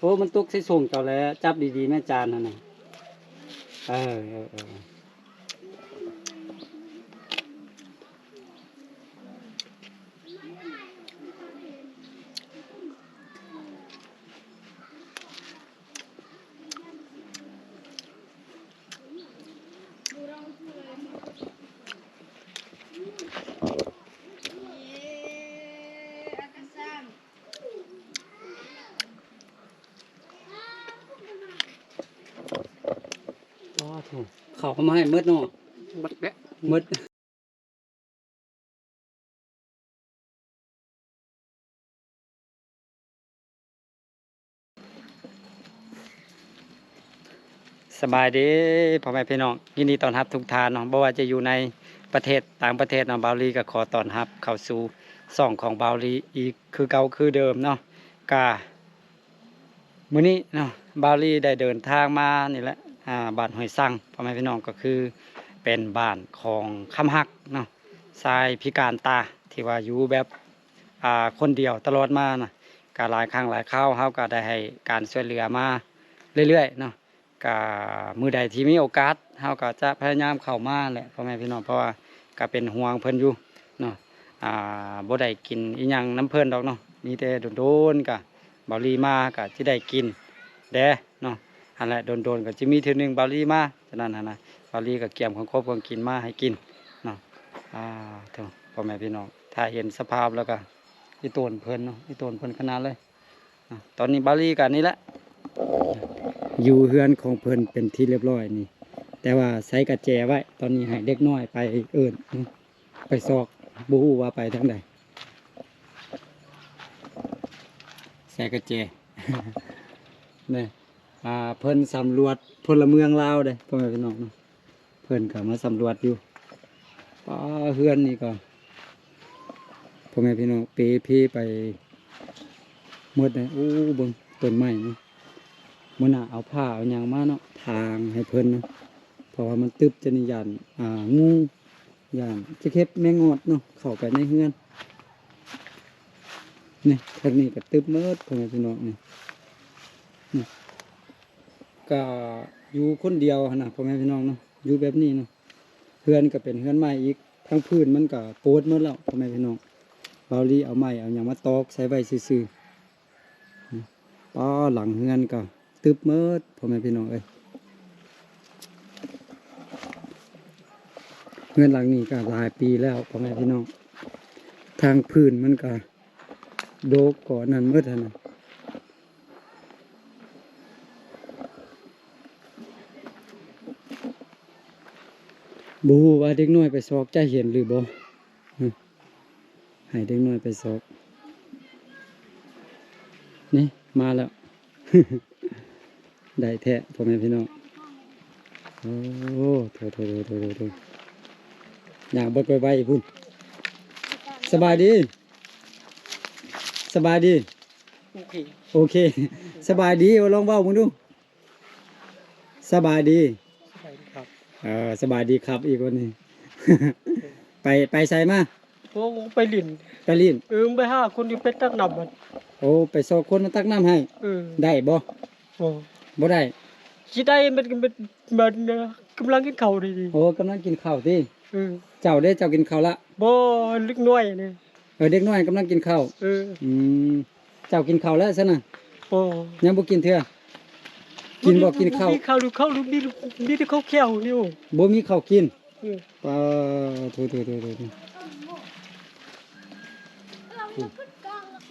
ໂອ້ ມັນຕົກໃສ່ໂສ້ງເຈົ້າແຫຼະ ຈັບດີໆແມ່ຈານຫັ້ນນະ. ເອີ ເອີ ເອີ. ອ້າໂທ້ ເຂົ້າເອົາມາໃຫ້ໝົດເນາະ ໝົດແຫຼະ ໝົດ. ສະບາຍດີພໍ່ແມ່ພີ່ນ້ອງ ຍິນດີຕ້ອນຮັບທຸກທ່ານເນາະ ບໍ່ວ່າຈະຢູ່ໃນປະເທດ ຕ່າງປະເທດເນາະ. ບ່າວລີກໍຂໍຕ້ອນຮັບເຂົ້າສູ່ຊ່ອງຂອງບ່າວລີອີກຄືເກົ່າຄືເດີມເນາະ. ກະ ມື້ນີ້ເນາະ ບ່າວລີໄດ້ເດີນທາງມານີ້ແຫຼະ ອ່າ ບ້ານຫ້ວຍສັງ ພໍ່ແມ່ພີ່ນ້ອງ ກໍຄືເປັນບ້ານຂອງຄຳຮັກເນາະ ຊາຍພິການຕາ ທີ່ວ່າຢູ່ແບບ ອ່າ ຄົນດຽວຕະຫຼອດມານະ. ກະຫຼາຍຄັ້ງຫຼາຍຄາວ ເຮົາກະໄດ້ໃຫ້ການຊ່ວຍເຫຼືອມາເລື້ອຍໆເນາະ. ກະມື້ໃດທີ່ມີໂອກາດ ເຮົາກໍຈະພະຍາຍາມເຂົ້າມາແຫຼະ ພໍ່ແມ່ພີ່ນ້ອງ ເພາະວ່າກໍເປັນຫ່ວງເພິ່ນຢູ່ເນາະ. ອ່າ ບໍ່ໄດ້ກິນອີ່ຫຍັງນຳເພິ່ນດອກເນາະ ມີແຕ່ດົນໆ ກະບ່າວລີມາກະຊິໄດ້ກິນແດ່ເນາະ. ຫັ້ນແຫຼະ ດົນໆ ກໍຊິມີເທື່ອໜຶ່ງບ່າວລີມາ. ສະນັ້ນຫັ້ນນະ ບ່າວລີກໍກຽມຂອງຄົບຂອງກິນມາໃຫ້ກິນເນາະ. ອ່າ ໂທ້ ພໍ່ແມ່ພີ່ນ້ອງ ຖ້າເຫັນສະພາບແລ້ວກໍອີ່ຕົນເພິ່ນເນາະ ອີ່ຕົນເພິ່ນຂະໜາດເລີຍ. ອ່ະ ຕອນນີ້ບ່າວລີກໍນີ້ແຫຼະ ຢູ່ເຮືອນຂອງເພິ່ນເປັນທີ່ລຽບຮ້ອຍນີ້ ແຕ່ວ່າໃສ່ກະແຈໄວ້. ຕອນນີ້ໃຫ້ເດັກນ້ອຍໄປເອີ້ນ ໄປຊອກ ບໍ່ຮູ້ວ່າໄປທາງໃດ. ໃສ່ກະແຈ ນີ້ ອ່າ ເພິ່ນສຳຫຼວດ ພົນລະເມືອງລາວເດ້ ພໍ່ແມ່ພີ່ນ້ອງເນາະ. ເພິ່ນກໍມາສຳຫຼວດຢູ່. ປ້າ ເຮືອນນີ້ກໍ ພໍ່ແມ່ພີ່ນ້ອງ ເປເພໄປໝົດເລີຍ. ໂອ້ ເບິ່ງຕົ້ນໄມ້ນີ້ ມື້ໜ້າເອົາຜ້າເອົາຫຍັງມາເນາະ ຖາງໃຫ້ເພິ່ນເນາະ ເພາະວ່າມັນຕຶບຈະນີ້ ຢ້ານ ອ່າ ງູ ຢ້ານຈະເຂັບແມງງອດເນາະ ເຂົ້າໄປໃນເຮືອນ. ນີ້ ທາງນີ້ກໍຕຶບໝົດ ພໍ່ແມ່ພີ່ນ້ອງ ນີ້ ນີ້ ກໍຢູ່ຄົນດຽວຫັ້ນນະ ພໍ່ແມ່ພີ່ນ້ອງເນາະ ຢູ່ແບບນີ້ເນາະ. ເຮືອນກໍເປັນເຮືອນໄມ້ອີກ ທັງພື້ນມັນກໍໂປດໝົດແລ້ວ ພໍ່ແມ່ພີ່ນ້ອງ. ບ່າວລີເອົາໄມ້ເອົາຫຍັງມາຕອກໃສ່ໄວ້ຊື່ໆ. ປ້າ ຫຼັງເຮືອນກໍຕຶບໝົດ ພໍ່ແມ່ພີ່ນ້ອງເອີຍ. ເຮືອນຫຼັງນີ້ກໍຫຼາຍປີແລ້ວ ພໍ່ແມ່ພີ່ນ້ອງ ທາງພື້ນມັນກໍໂດກກໍນັ້ນໝົດຫັ້ນນະ. ບໍ່ຮູ້ວ່າເດັກນ້ອຍໄປຊອກ ຈະເຫັນຫຼືບໍ່? ໃຫ້ເດັກນ້ອຍໄປຊອກ. ນີ້ ມາແລ້ວ ໄດ້ແທ້ ພໍ່ແມ່ພີ່ນ້ອງ. ໂອ້ ໂຖໆໆໆໆ ຍ່າງເບິດໄວໆພຸ້ນ. ສະບາຍດີ ສະບາຍດີ. ໂອເຄ ໂອເຄ ສະບາຍດີ. ເອົາ ລອງເວົ້າເບິ່ງດູ. ສະບາຍດີ. ສະບາຍດີຄັບ. ເອີ ສະບາຍດີຄັບອີກວັນນີ້. ໄປ ໄປໃສມາ? ໂອ້ ໄປຫຼິ້ນ ໄປຫຼິ້ນ. ເອີ ໄປຫາຄົນທີ່ໄປຕັກນ້ຳມັນ. ໂອ້ ໄປຊອກຄົນມາຕັກນ້ຳໃຫ້. ເອີ ໄດ້ບໍ່? ບໍ່ ບໍ່ໄດ້. ຊິໄດ້ ມັນ ມັນ ມັນກຳລັງກິນເຂົ້າເດ. ໂອ້ ກຳລັງກິນເຂົ້າຕິ? ເອີ ເຈົ້າເດ ເຈົ້າກິນເຂົ້າລະ? ບໍ່ ເດັກນ້ອຍນີ້. ເອີ ເດັກນ້ອຍກຳລັງກິນເຂົ້າ. ເອີ ອືມ ເຈົ້າກິນເຂົ້າແລ້ວຊັ້ນນະ? ບໍ່ ຍັງບໍ່ກິນເທື່ອ. ກິນບໍ່ ກິນເຂົ້າ? ບໍ່ມີເຂົ້າ ເຂົ້າ ມີ ມີແຕ່ເຂົ້າແຂວນີ້. ໂອ້ ບໍ່ມີເຂົ້າກິນ. ເອີ ປາ ໂທໆໆ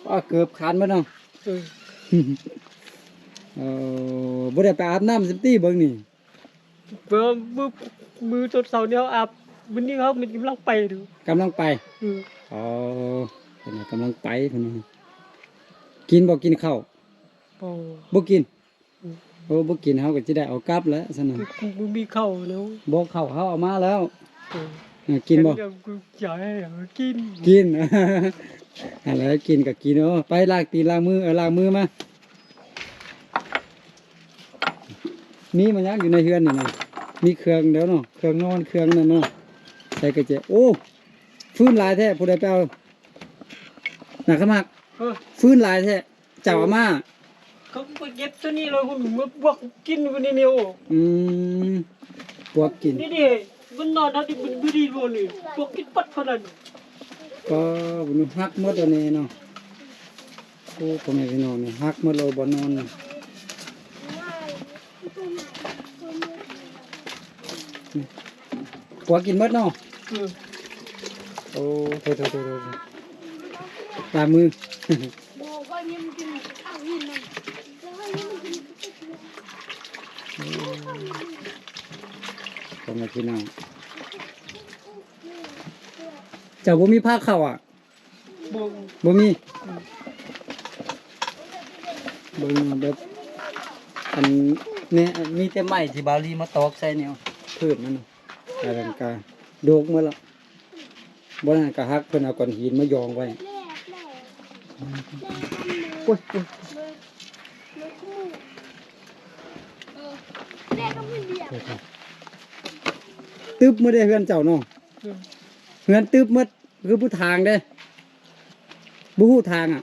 ໆ ປາ ເກີບຂາດໝົດເນາະ. ເອີ ເອີ ບໍ່ໄດ້ໄປອາບນ້ຳຊັ້ນຕິເບິ່ງນີ້? ເອີ ມື້ ມື້ຕອນເຊົ້ານີ້ເຮົາອາບ ມື້ນີ້ເຮົາມັນກຳລັງໄປຢູ່. ກຳລັງໄປ. ເອີ ອໍ ເພິ່ນວ່າກຳລັງໄປເພິ່ນວ່າ. ກິນບໍ່ ກິນເຂົ້າ? ບໍ່ ບໍ່ກິນ. ອືມ ໂອ້ ບໍ່ກິນເຮົາກໍຊິໄດ້ເອົາກັບແຫຼະຊັ້ນນະ. ບໍ່ມີເຂົ້າແລ້ວ. ບໍ່ ເຂົ້າເຮົາເອົາມາແລ້ວ. ເອີ ເອີ ກິນບໍ່? ຢາກກິນ ກິນ ຫັ້ນແຫຼະ ກິນກໍກິນ. ເອີ ໄປລ້າງຕີນລ້າງມື ເອີ ລ້າງມືມາ. ມີມາຍັງຢູ່ໃນເຮືອນນີ້ນະ? ມີເຄື່ອງແລ້ວເນາະ ເຄື່ອງນອນ ເຄື່ອງນັ້ນເນາະ. ໃສ່ກະແຈ. ໂອ້ ຟືນຫຼາຍແທ້ ຜູ້ໃດໄປເອົາ? ນາຄະໝາກ. ເອີ ຟືນຫຼາຍແທ້ ເຈົ້າເອົາມາ. ເຂົາໄປເກັບໂຕນີ້ແລ້ວ ມັນມາບວກກິນຢູ່ນີ້ ນີ້. ໂອ້ ອືມ ບວກກິນ ນີ້ເດ້ ມັນນອນເຮົານີ້ ມັນບໍ່ດີບໍ່ນີ້ ບວກກິນປັດເທົ່ານັ້ນ. ກໍມັນຫັກໝົດແລ້ວນີ້ເນາະ. ໂອ້ ພໍ່ແມ່ພີ່ນ້ອງ ນີ້ຫັກໝົດແລ້ວ ບໍ່ນອນ. ປົວກິນໝົດເນາະ. ອືມ ໂອ້ ໂທດໆໆໆ ລາມື. ໂອ້ ພໍ່ແມ່ພີ່ນ້ອງ ເຈົ້າບໍ່ມີພາເຂົ້າອ່ະ? ບໍ່ ບໍ່ມີ. ອືມ ເບິ່ງແບບ ອັນນີ້ ມີແຕ່ໄມ້ທີ່ບ່າວລີມາຕອກໃສ່ແນວພື້ນມັນນະ ອັນນັ້ນກະດົກໝົດລະ. ບໍ່ນັ້ນກະຫັກ ເພິ່ນເອົາກ້ອນຫີນມາຢອງໄວ້. ໂອ້ຍ ໂອ້ຍ ຕຶບໝົດເດ້ເຮືອນເຈົ້າເນາະ. ອືມ ເຮືອນຕຶບໝົດ. ຄືຜູ້ທາງເດ້ ບໍ່ຮູ້ທາງອ່ະ.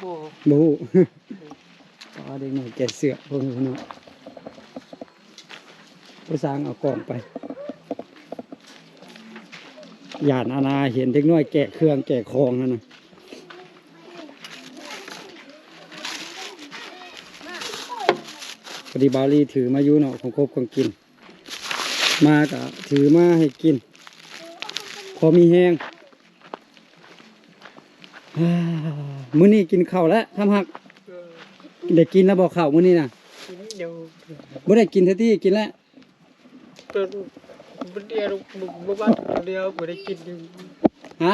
ບໍ່ ບໍ່ຮູ້. ອໍ ເດັກນ້ອຍແກ່ເສື້ອ ພວກນີ້ເນາະ. ຜູ້ຊ່າງເອົາກ້ອງໄປ ຢ້ານອານາເຫັນເດັກນ້ອຍແກະເຄື່ອງແກະຂອງຫັ້ນນະ. ພໍດີບ່າວລີຖືມາຢູ່ເນາະ ຂອງຄົບຂອງກິນ. ມາກະຖືມາໃຫ້ກິນ ພໍມີແຮງ. ມື້ນີ້ກິນເຂົ້າແລ້ວ ຄຳຮັກ. ເອີ ໄດ້ກິນແລ້ວບໍ່ເຂົ້າມື້ນີ້ນະ? ກິນຢູ່. ບໍ່ໄດ້ກິນແທ້ຕິ ກິນແລ້ວ? ເອີ ມື້ດຽວ ມື້ວານດຽວບໍ່ໄດ້ກິນຢູ່. ຮະ?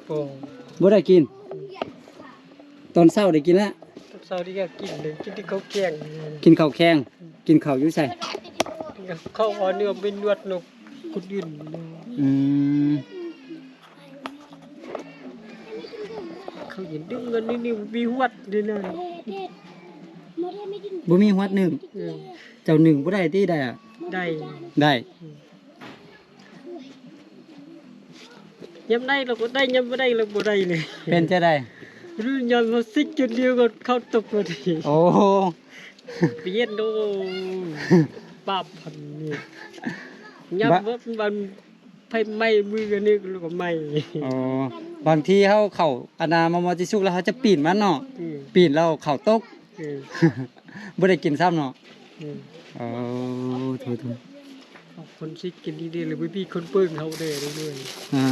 ບໍ່ ບໍ່ໄດ້ກິນ. ອືມ ຕອນເຊົ້າໄດ້ກິນແລ້ວ? ຕອນເຊົ້ານີ້ກໍກິນເລີຍ ກິນແຕ່ເຂົ້າແກງ. ກິນເຂົ້າແກງ. ອືມ ກິນເຂົ້າຢູ່ໃສ? ເຂົ້າເອົາເນື້ອໄປນວດນຳຄົນອື່ນ. ອືມ ເຂົາເຫັນດຶງເງິນນີ້ ນີ້ມີຫວດນີ້ນະ. ບໍ່ມີຫວດໜຶ້ງ. ເອີ ເຈົ້າໜຶ້ງບໍ່ໄດ້ຕິ? ໄດ້ອະ? ໄດ້ ໄດ້. ອືມ ຍາມໄດ້ລາວກໍໄດ້ ຍາມບໍ່ໄດ້ລາວບໍ່ໄດ້ເລີຍ. ເປັນຈັ່ງໃດ? ຍາມເຮົາຊິກຈົນດຽວກໍເຂົ້າຕົກພໍດີ. ໂອ້ ປຽນໂດ ບາບພັນນີ້ ຍາມ ບະ ເບິ່ງມັນໄຟໄໝ້ມືອັນນີ້ລາວກໍໄໝ້. ອໍ ບາງທີເຮົາເຂົ້າອັນນາມາມອດຊິສຸກແລ້ວ ເຮົາຈະປີນມັນເນາະ. ອືມ ປີນແລ້ວເຂົ້າຕົກ. ອືມ ບໍ່ໄດ້ກິນຊ້ຳເນາະ. ອືມ ໂອ້ ໂຖໆ ຄົນຊິກິນດີໆ ຫຼືບໍ່ມີຄົນເບິ່ງເຮົາແດ່ເດ້. ອ່າ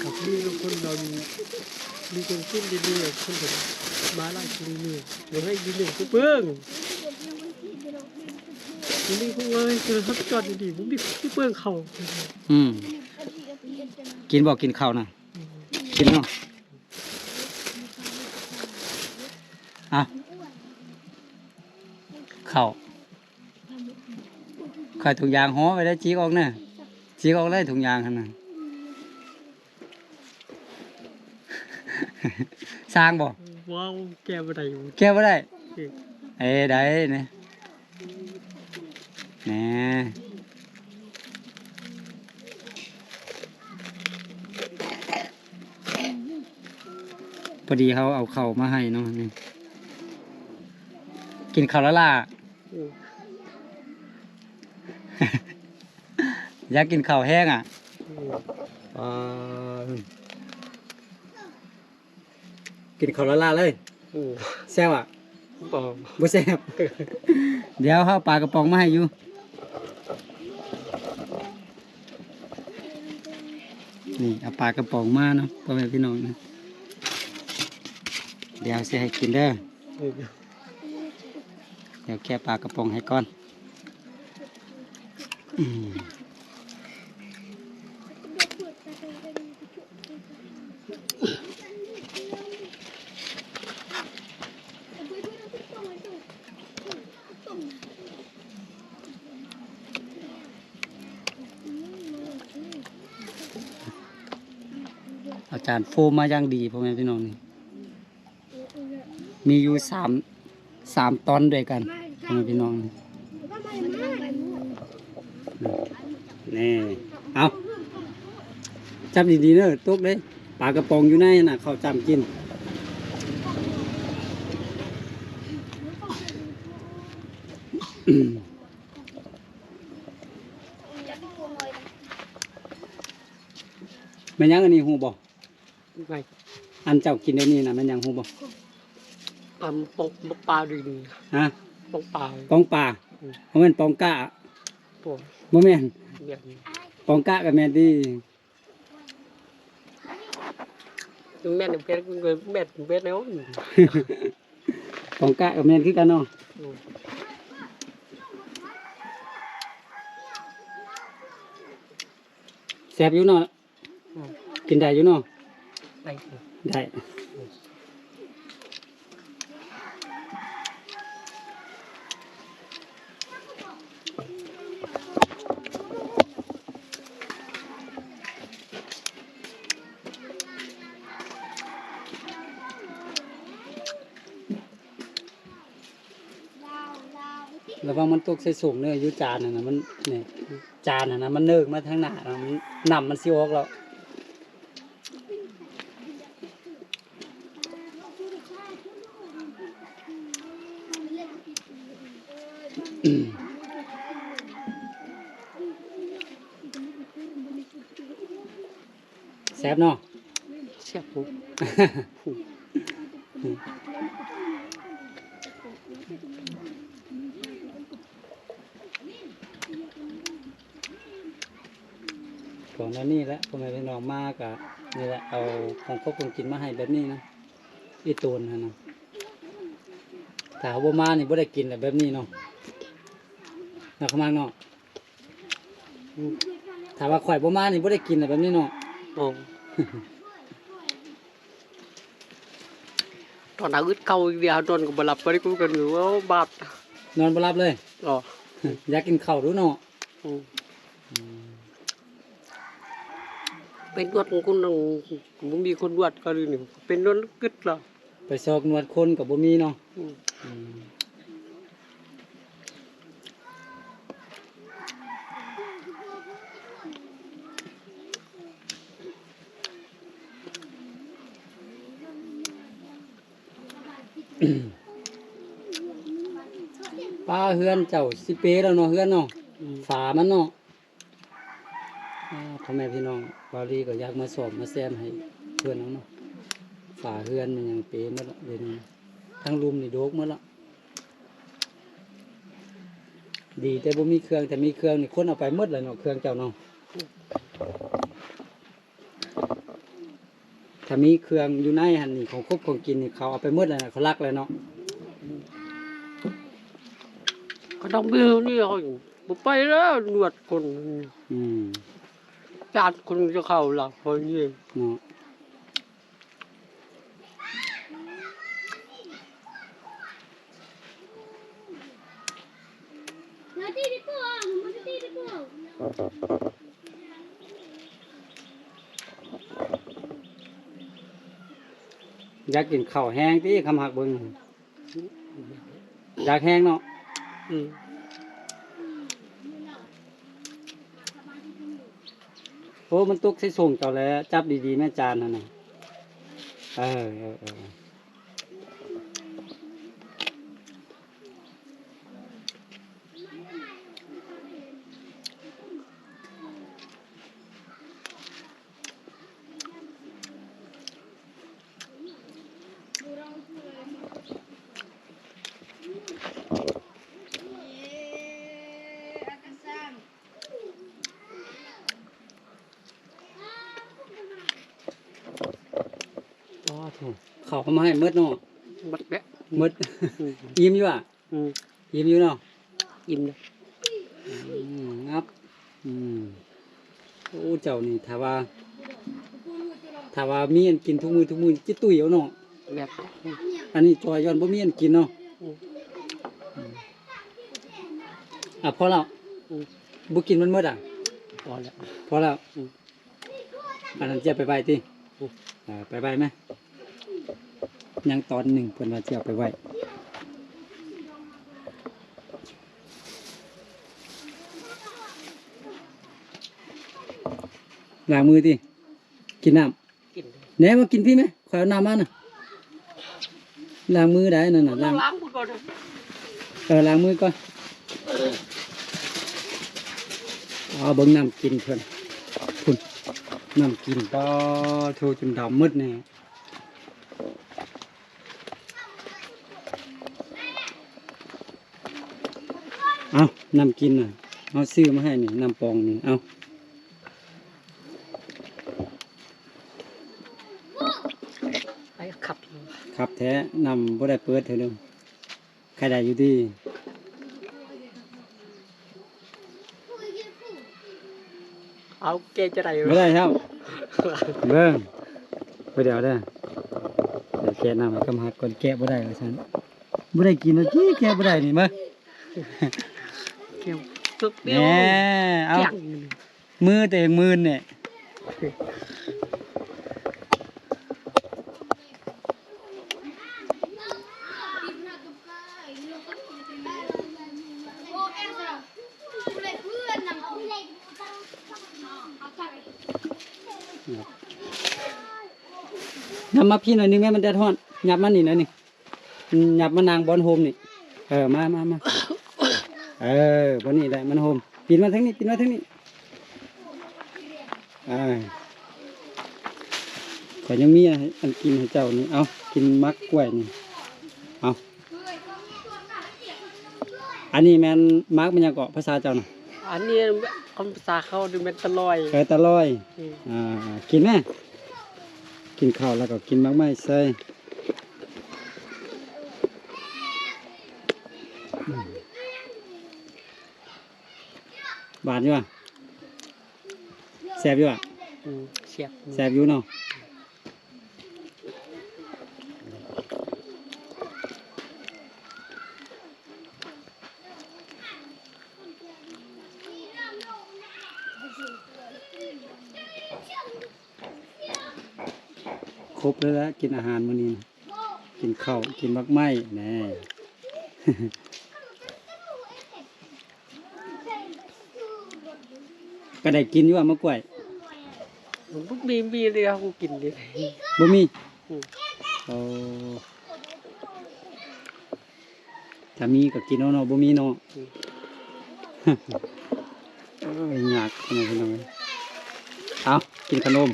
ຄັບ ມີຄົນເຮົາມີຄົນກິນດີໆ ຄົນກໍມາຫຼາຍຄົນນີ້ ບໍ່ໃຫ້ມີຄົນເບິ່ງ. ມີຄົນເບິ່ງ ຄືຮັບຈອດດີໆ ບໍ່ມີຄົນເບິ່ງເຂົາ. ອືມ ກິນບໍ່? ກິນເຂົ້ານະ. ອືມ ກິນເນາະ. ອ່ະ ເຂົ້າ ຂ້ອຍຖົງຢາງຫໍ່ໄວ້ໄດ້ ຈີກອອກນະ ຈີກອອກໄດ້ຖົງຢາງຫັ້ນນະ. ສ້າງບໍ່? ວ້າວ ແກະບໍ່ໄດ້ ແກະບໍ່ໄດ້. ເອີ ເອີ ໄດ້ນີ້ ແນ່ ພໍດີເຮົາເອົາເຂົ້າມາໃຫ້ເນາະ ນີ້ ກິນເຂົ້າລ້າໆ. ອືມ ຢາກກິນເຂົ້າແຮງອະ. ອືມ ອ່າ ກິນເຂົ້າລ້າໆເລີຍ. ອືມ ແຊບອະ? ບໍ່ ບໍ່ແຊບ. ດຽວເຮົາເອົາປາກະປ໋ອງມາໃຫ້ຢູ່. ນີ້ ເອົາປາກະປ໋ອງມາເນາະ ພໍ່ແມ່ພີ່ນ້ອງນະ. ດຽວຊິໃຫ້ກິນເດີ. ອືມ ດຽວແກະປາກະປ໋ອງໃຫ້ກ່ອນ. ອືມ ເອົາຈານໂຟມມາຢ່າງດີ ພໍ່ແມ່ພີ່ນ້ອງນີ້. ມີຢູ່ສາມ ສາມຕອນດ້ວຍກັນ ພໍ່ແມ່ພີ່ນ້ອງ. ນີ້ ເອົາ ຈັບດີໆເດີ ຕົກເດ້. ປາກະປ໋ອງຢູ່ໃນຫັ້ນນະ ເຂົ້າຈ້ຳກິນ. ແມ່ນຫຍັງອັນນີ້ ຮູ້ບໍ່? ໄວ ອັນເຈົ້າກິນດຽວນີ້ນະ ແມ່ນຫຍັງຮູ້ບໍ່? ອາ ປອງປາດີນີ້ ຮະ? ປອງປາ ປອງປາ. ອືມ ບໍ່ແມ່ນປອງກະ? ບໍ່ ບໍ່ແມ່ນ ແບບນີ້ ປອງກະກໍແມ່ນຕິ? ແມ່ນເພັດ ແມ່ນເພັດແລ້ວ ປອງກະກໍແມ່ນຄືກັນເນາະ. ອືມ ແຊບຢູ່ເນາະ. ອືມ ກິນໄດ້ຢູ່ເນາະ. ໄດ້ ໄດ້. ລະວັງມັນຕົກໃສ່ສົງເດີ ຢູ່ຈານຫັ້ນນະ ມັນ ນີ້ ຈານຫັ້ນນະ ມັນເນີກມາທາງໜ້າ ນ້ຳມັນຊິອອກແລ້ວ. ແຊບເນາະ ແຊບໂພດ. ຂອງແນວນີ້ແຫຼະ ພໍ່ແມ່ພີ່ນ້ອງມາກະນີ້ແຫຼະ ເອົາຂອງຄົບຂອງກິນມາໃຫ້ແບບນີ້ນະ ອີ່ຕົນຫັ້ນນະ. ຖ້າເຮົາບໍ່ມານີ້ບໍ່ໄດ້ກິນແຫຼະແບບນີ້ເນາະ ເນາະ ຂະມັກເນາະ. ອືມ ຖ້າວ່າຂ້ອຍບໍ່ມານີ້ບໍ່ໄດ້ກິນແຫຼະແບບນີ້ເນາະ. ໂອ້ ຕອນໜ້າອຶດເຂົ້າອີກເດ ນອນກໍບໍ່ຫຼັບ ບໍ່ໄດ້ກຸນກັນຢູ່ ໂອ້ ບາດ ນອນບໍ່ຫຼັບເລີຍ. ອໍ ຢາກກິນເຂົ້າດູເນາະ. ອືມ ອືມ ໄປນວດຄົນ ບໍ່ມີຄົນນວດກໍນີ້ ໄປນວດກຶດລະ. ໄປຊອກນວດຄົນກໍບໍ່ມີເນາະ. ອືມ ອືມ ປ້າ ເຮືອນເຈົ້າຊິເປແລ້ວເນາະ ເຮືອນເນາະ. ອືມ ຝາມັນເນາະ. ອ່າ ພໍ່ແມ່ພີ່ນ້ອງ ບ່າວລີກໍຢາກມາສ້ອມມາແຊມໃຫ້ເພິ່ນເນາະ ຝາເຮືອນມັນຍັງເປໝົດລະ ດຽວນີ້ທັງລຸ່ມນີ້ໂດກໝົດລະ. ດີແຕ່ບໍ່ມີເຄື່ອງ ຖ້າມີເຄື່ອງນີ້ຄົນເອົາໄປໝົດແລ້ວເນາະ ເຄື່ອງເຈົ້າເນາະ. ຖ້າມີເຄື່ອງຢູ່ໃນຫັ້ນນີ້ ຂອງຄົບຂອງກິນນີ້ ເຂົາເອົາໄປໝົດແລ້ວນະ ເຂົາລັກແລ້ວເນາະ. ເຂົາຕ້ອງມີນີ້ ເຮົາບໍ່ໄປແລ້ວ ນວດຄົນ. ອືມ ຈານຄົນຈະເຂົ້າລະ ຄົນນີ້ເນາະ. ຢາກກິນເຂົ້າແຮງຕິ ຄຳຮັກເບິ່ງ ຢາກແຮງເນາະ. ອືມ ໂອ້ ມັນຕົກໃສ່ສົງເຈົ້າແລ້ວ ຈັບດີໆແມ່ ຈານຫັ້ນນະ. ເອີ ເອີ ເອີ. ອໍ ໂທ້ ເຂົ້າເອົາມາໃຫ້ໝົດເນາະ. ໝົດແລ້ວ ໝົດ. ອືມ ອີ່ມຢູ່ຫວາ? ອືມ ອີ່ມຢູ່ເນາະ. ອີ່ມເລີຍ. ອືມ ງັບ. ອືມ ໂອ້ ເຈົ້ານີ້ ຖ້າວ່າ ຖ້າວ່າມີອັນກິນທຸກມື້ ທຸກມື້ ຈະຕຸ້ຍເອົາເນາະ. ແບບ ອັນນີ້ຈ່ອຍຍ້ອນບໍ່ມີອັນກິນເນາະ. ອືມ ອືມ ອ່ະ ພໍແລ້ວ. ອືມ ບໍ່ກິນມັນໝົດອ່ະ. ພໍແລ້ວ ພໍແລ້ວ. ອືມ ອັນນັ້ນຈະເອົາໄປໄວ້ຕິ? ອືມ ເອີ ໄປໄວ້ແມະ. ຍັງຕອນໜຶ່ງ ເພິ່ນວ່າຈະເອົາໄປໄວ້. ລ້າງມືຕິ? ກິນນ້ຳ. ກິນ ແນມາກິນພີ້ແມະ ຂ້ອຍເອົານ້ຳມານະ. ລ້າງມືໄດ້ນັ້ນນະ ລ້າງ ລ້າງມືກ່ອນ. ເອີ ລ້າງມືກ່ອນ. ເອົາເບິ່ງນ້ຳກິນເພິ່ນ ພຸ້ນ ນ້ຳກິນ ປາໂທ ຈົນດຳໝົດແນ່. ເອົາ ນ້ຳກິນນະ ເຮົາຊື້ມາໃຫ້ນີ້ ນ້ຳປອງນີ້ ເອົາ ໄປຂັບ ຂັບແທ້ ນ້ຳບໍ່ໄດ້ເປີດເທື່ອເດີ ໃຄໄດ້ຢູ່ຕິ? ເອົາ ແກະຈະໄດ້ ບໍ່ໄດ້ຄັບ ເບິ່ງ ບໍ່ໄດ້ເດີ ແກະນ້ຳໃຫ້ຄຳຮັກກ່ອນ ແກະບໍ່ໄດ້ວ່າຊັ້ນ ບໍ່ໄດ້ກິນແລ້ວຕິ ແກະບໍ່ໄດ້ນີ້ ມາ ແກະ ແນ່ ເອົາ ມືໂຕເອງມື່ນນີ້ ນຳມາພີ້ໜ້ອຍໜຶ່ງແມ່ ມັນແດດຮ້ອນ ຫຍັບມານີ້ໜ້ອຍໜຶ່ງ. ອືມ ຫຍັບມານັ່ງບ່ອນຮົ່ມນີ້ ເອີ ມາ ມາ ມາ ເອີ ບ່ອນນີ້ແຫຼະ ມັນຮົ່ມ ປີນມາທາງນີ້ ປີນມາທາງນີ້ ເອີ ຂ້ອຍຍັງມີອັນກິນໃຫ້ເຈົ້ານີ້ ເອົາ ກິນໝາກກ້ວຍນີ້ ເອົາ ອັນນີ້ແມ່ນໝາກ ແມ່ນຫຍັງເກາະ ພາສາເຈົ້ານະ? ອັນນີ້ຄຳພາສາເຂົານີ້ແມ່ນຕະລອຍ ເອີ ຕະລອຍ ອືມ ອ່າ ກິນແມ ກິນເຂົ້າແລ້ວກໍກິນໝາກໄມ້ໃສ່ ຫວານຢູ່ຫວາ? ແຊບຢູ່ຫວາ? ອືມ ແຊບ ແຊບຢູ່ເນາະ. ຄົບເລີຍລະ ກິນອາຫານມື້ນີ້ນະ ກິນເຂົ້າ ກິນໝາກໄມ້ແນ່ ກະໄດ້ກິນຢູ່ຫວາ ໝາກກ້ວຍ? ບໍ່ມີ ມີແຕ່ເຮົາກິນເດ້ ບໍ່ມີ? ອືມ ໂອ້ ຖ້າມີກໍກິນເອົາເນາະ ບໍ່ມີເນາະ ອືມ ເອີຍ ຍາກຂະໜາດນັ້ນເລີຍ ເອົາ ກິນຂະໜົມ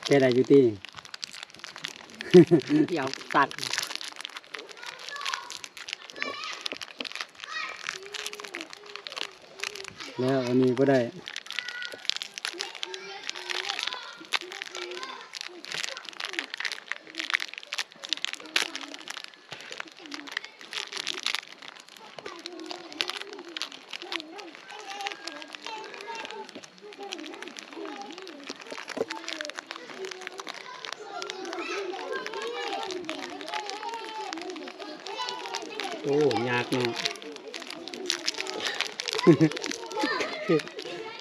ແກະໄດ້ຢູ່ຕິ? ດຽວຕັດ ແລ້ວອັນນີ້ບໍ່ໄດ້ ໂອ້ ຍາກເນາະ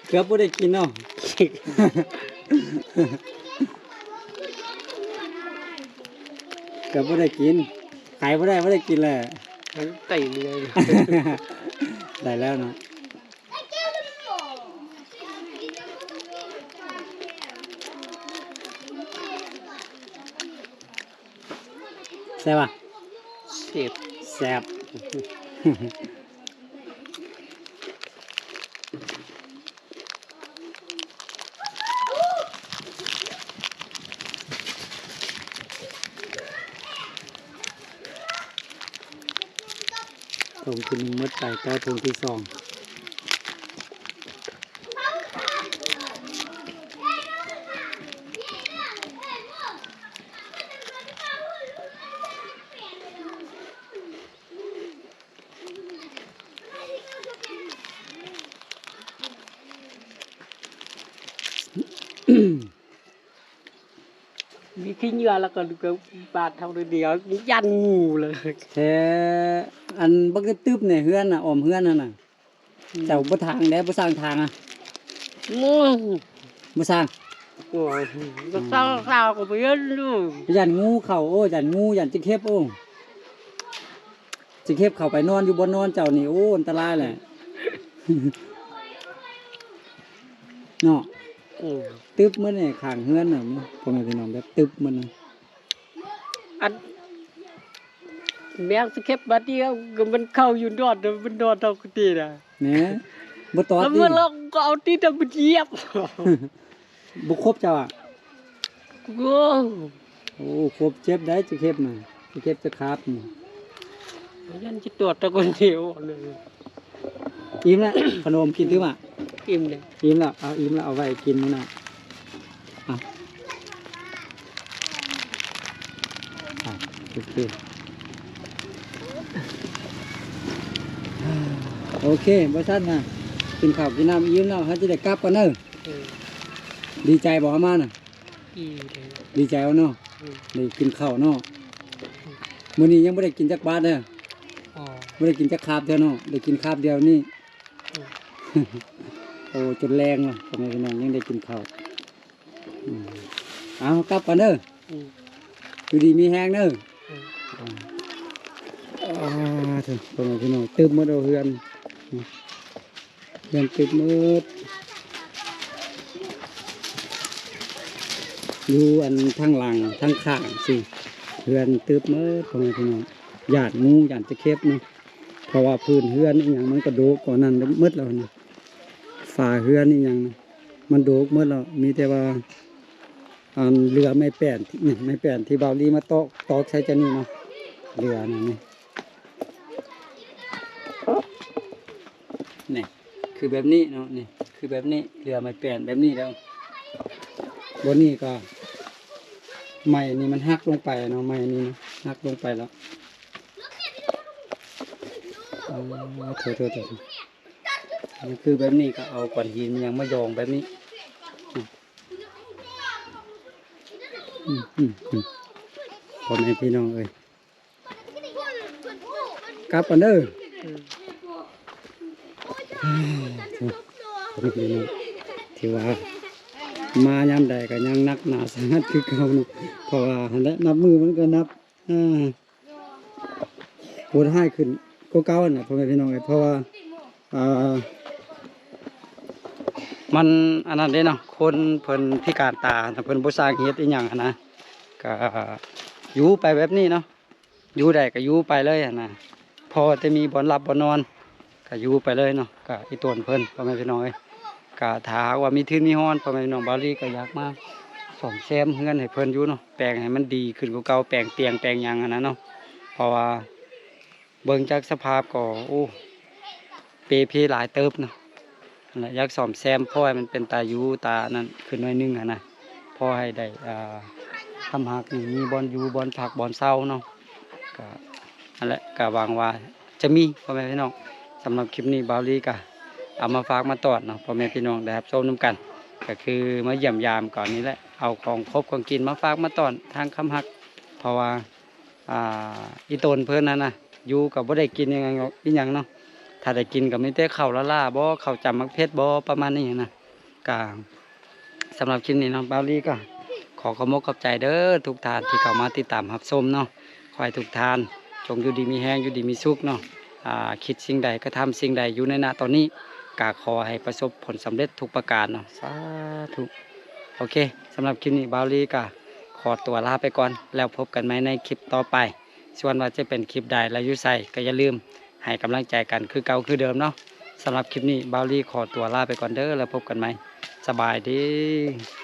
ເກືອບບໍ່ໄດ້ກິນເນາະ ເກືອບບໍ່ໄດ້ກິນ ຂາຍບໍ່ໄດ້ ບໍ່ໄດ້ກິນແຫຼະ ໄດ້ເລີຍ ໄດ້ແລ້ວເນາະ. ແຊບບໍ່? ແຊບ ແຊບ. ຖົງທີໜຶ່ງໝົດໄປ ຕໍ່ຖົງທີສອງ. ມີຂີ້ເຫຍື້ອແລ້ວກໍ ກໍບາດເທົ່າດຽວ ຢ້ານງູເລີຍ. ແທ້ ອັນບັກຕຶບໆ ນີ້ ເຮືອນນະ ອ້ອມເຮືອນຫັ້ນນະ ອືມ ເຈົ້າບໍ່ຖາງແດ່ ບໍ່ສ້າງຖາງອະ? ໂອ້ຍ ບໍ່ສ້າງ ໂອ້ຍ ບໍ່ສ້າງ ອືມ ຂ້າວກໍບໍ່ເຫັນຢູ່ ຢ້ານງູເຂົ້າ ໂອ້ ຢ້ານງູ ຢ້ານຈິກເຫັບ ໂອ້ ຈິກເຫັບເຂົ້າໄປນອນຢູ່ບ່ອນນອນເຈົ້ານີ້ ໂອ້ ອັນຕະລາຍແຫຼະ ເນາະ. ອືມ ຕຶບໝົດແຫຼະ ຂ້າງເຮືອນນະ ພໍ່ແມ່ພີ່ນ້ອງ ແບບຕຶບໝົດນະ. ອັນ ແມງສະເຂັບບາດນີ້ ກໍມັນເຂົ້າຢູ່ນອນ ມັນນອນເທົ່າກະຕິນະ ແໜ ບໍ່ຕອດຕິ ແລ້ວມັນກໍເອົາຕີນມັນຢຽບ. ບໍ່ຄົບເຈົ້າອະ? ໂອ້ ໂອ້ ຄົບເຈັບໄດ໋ ຈະເຂັບນະ ຈະເຂັບຈະຄາບນະ. ຢ້ານຊິຕອດແຕ່ຄົນດຽວ. ອີ່ມແລ້ວ ຂະໜົມກິນຕື່ມອະ? ອີ່ມແລ້ວ ອີ່ມແລ້ວ ເອົາອີ່ມແລ້ວ ເອົາໄວ້ກິນມື້ໜ້າ. ເອົາ ເອົາ ໂອເຄ ໂອເຄ ບໍ່ຊັ້ນນະ ກິນເຂົ້າກິນນ້ຳອີ່ມແລ້ວ ເຮົາຈະໄດ້ກັບກ່ອນເດີ. ເອີ ດີໃຈບໍ່ເຮົາມານະ? ດີໃຈເນາະ ອືມ ໄດ້ກິນເຂົ້າເນາະ. ອືມ ມື້ນີ້ຍັງບໍ່ໄດ້ກິນຈັກບາດເດີ. ອໍ ບໍ່ໄດ້ກິນຈັກຄາບເທື່ອເນາະ ໄດ້ກິນຄາບດຽວນີ້. ອືມ ໂອ້ ຈົນແລງເນາະ ພໍ່ແມ່ພີ່ນ້ອງ ຍັງໄດ້ກິນເຂົ້າ. ອືມ ເອົາ ກັບກ່ອນເດີ. ອືມ ຢູ່ດີມີແຮງເດີ. ອືມ ອາ ໂທ້ ພໍ່ແມ່ພີ່ນ້ອງ ຕຶບໝົດເອົາເຮືອນ ເຮືອນຕຶບໝົດ ຢູ່ອັນທາງຫຼັງທາງຂ້າງຊີ້ ເຮືອນຕຶບໝົດ ພໍ່ແມ່ພີ່ນ້ອງ. ຢ້ານງູ ຢ້ານຕະເຂັບເນາະ ເພາະວ່າພື້ນເຮືອນອີ່ຫຍັງມັນກະໂດກກວ່ານັ້ນໝົດແລ້ວນະ ຝາເຮືອນອີ່ຫຍັງນະ ມັນໂດກໝົດແລ້ວ ມີແຕ່ວ່າ ອັນເຫຼືອໄມ້ແປ້ນ ນີ້ ໄມ້ແປ້ນທີ່ບ່າວລີມາຕອກ ຕອກໃສ່ຈານີ້ເນາະ ເຫຼືອນັ້ນນີ້ ນີ້ ຄືແບບນີ້ເນາະ ນີ້ ຄືແບບນີ້ ເຫຼືອໄມ້ແປ້ນແບບນີ້ແລ້ວ. ບ່ອນນີ້ກໍ ໄມ້ນີ້ມັນຫັກລົງໄປເນາະ ໄມ້ນີ້ນະ ຫັກລົງໄປແລ້ວ. ໂອ້ ໂທດໆໆ ຄືແບບນີ້ກໍເອົາກ້ອນຫີນຫຍັງມາຢອງແບບນີ້. ອືມ ອືມ ອືມ ອືມ ພໍ່ແມ່ພີ່ນ້ອງເອີຍ ກັບກ່ອນເດີ. ອືມ ຖືວ່າມາຍາມໃດກໍຍັງໜັກໜາສາຫັດຄືເກົ່າເນາະ ເພາະວ່າຫັ້ນແຫຼະ ນັບມື້ມັນກໍນັບ ອ່າ ໂຫດຮ້າຍຂຶ້ນກວ່າເກົ່າຫັ້ນແຫຼະ ພໍ່ແມ່ພີ່ນ້ອງເອີຍ ເພາະວ່າ ອ່າ ມັນອັນນັ້ນເດ້ເນາະ ຄົນເພິ່ນພິການຕາ ເພິ່ນບໍ່ສ້າງເຮັດອີ່ຫຍັງຫັ້ນນະ ກະຢູ່ໄປແບບນີ້ເນາະ ຢູ່ໄດ້ກະຢູ່ໄປເລີຍຫັ້ນນະ ພໍແຕ່ມີບ່ອນຫຼັບບ່ອນນອນ ກະຢູ່ໄປເລີຍເນາະ ກະອີ່ຕົນເພິ່ນ ພໍ່ແມ່ພີ່ນ້ອງເອີຍ. ກະຖ້າຫາກວ່າມີທຶນມີຮອນ ພໍ່ແມ່ພີ່ນ້ອງ ບ່າວລີກະຢາກມາສ້ອມແຊມເຮືອນໃຫ້ເພິ່ນຢູ່ເນາະ ແປງໃຫ້ມັນດີຂຶ້ນກວ່າເກົ່າ ແປງຕຽງແປງຫຍັງຫັ້ນນະເນາະ ເພາະວ່າເບິ່ງຈາກສະພາບກໍ ໂອ້ ເປເພຫຼາຍເຕີບເນາະ. ຫັ້ນແຫຼະ ຢາກສ້ອມແຊມພໍໃຫ້ມັນເປັນຕາຢູ່ຕານັ້ນຂຶ້ນໜ້ອຍໜຶ່ງຫັ້ນນະ ພໍໃຫ້ໄດ້ ອ່າ ຄຳຮັກນີ້ມີບ່ອນຢູ່ບ່ອນພັກບ່ອນເຊົາເນາະ. ກະ ຫັ້ນແຫຼະ ກະຫວັງວ່າຈະມີ ພໍ່ແມ່ພີ່ນ້ອງ. ສຳລັບຄລິບນີ້ບ່າວລີກະເອົາມາຝາກມາຕ້ອນເນາະ ພໍ່ແມ່ພີ່ນ້ອງໄດ້ຮັບຊົມນຳກັນ ກະຄືມາຢ້ຽມຢາມກ່ອນນີ້ແຫຼະ ເອົາຂອງຄົບຂອງກິນມາຝາກມາຕ້ອນທາງຄຳຮັກ ເພາະວ່າ ອ່າ ອີ່ຕົນເພິ່ນຫັ້ນນະ ຢູ່ກໍບໍ່ໄດ້ກິນຫຍັງ ອີ່ຫຍັງເນາະ ຖ້າໄດ້ກິນກໍມີແຕ່ເຂົ້າລ້າໆບໍ ເຂົ້າຈຳໝາກເຜັດບໍ ປະມານນີ້ນະ. ກະສຳລັບຄລິບນີ້ເນາະ ບ່າວລີກໍຂໍຂອບອົກຂອບໃຈເດີທຸກທ່ານທີ່ເຂົ້າມາຕິດຕາມຮັບຊົມເນາະ. ຂໍໃຫ້ທຸກທ່ານຈົ່ງຢູ່ດີມີແຮງ ຢູ່ດີມີສຸກເນາະ ອ່າ ຄິດສິ່ງໃດ ກະທຳສິ່ງໃດຢູ່ໃນນະຕອນນີ້ ກະຂໍໃຫ້ປະສົບຜົນສຳເລັດທຸກປະການເນາະ ສາທຸ. ໂອເຄ ສຳລັບຄລິບນີ້ບ່າວລີກະຂໍຕົວລາໄປກ່ອນ ແລ້ວພົບກັນໃໝ່ໃນຄລິບຕໍ່ໄປ. ສ່ວນວ່າຈະເປັນຄລິບໃດ ແລະ ຢູ່ໃສ ກໍຢ່າລືມໃຫ້ກຳລັງໃຈກັນຄືເກົ່າຄືເດີມເນາະ. ສຳລັບຄລິບນີ້ ບ່າວລີຂໍຕົວລາໄປກ່ອນເດີ ແລ້ວພົບກັນໃໝ່. ສະບາຍດີ.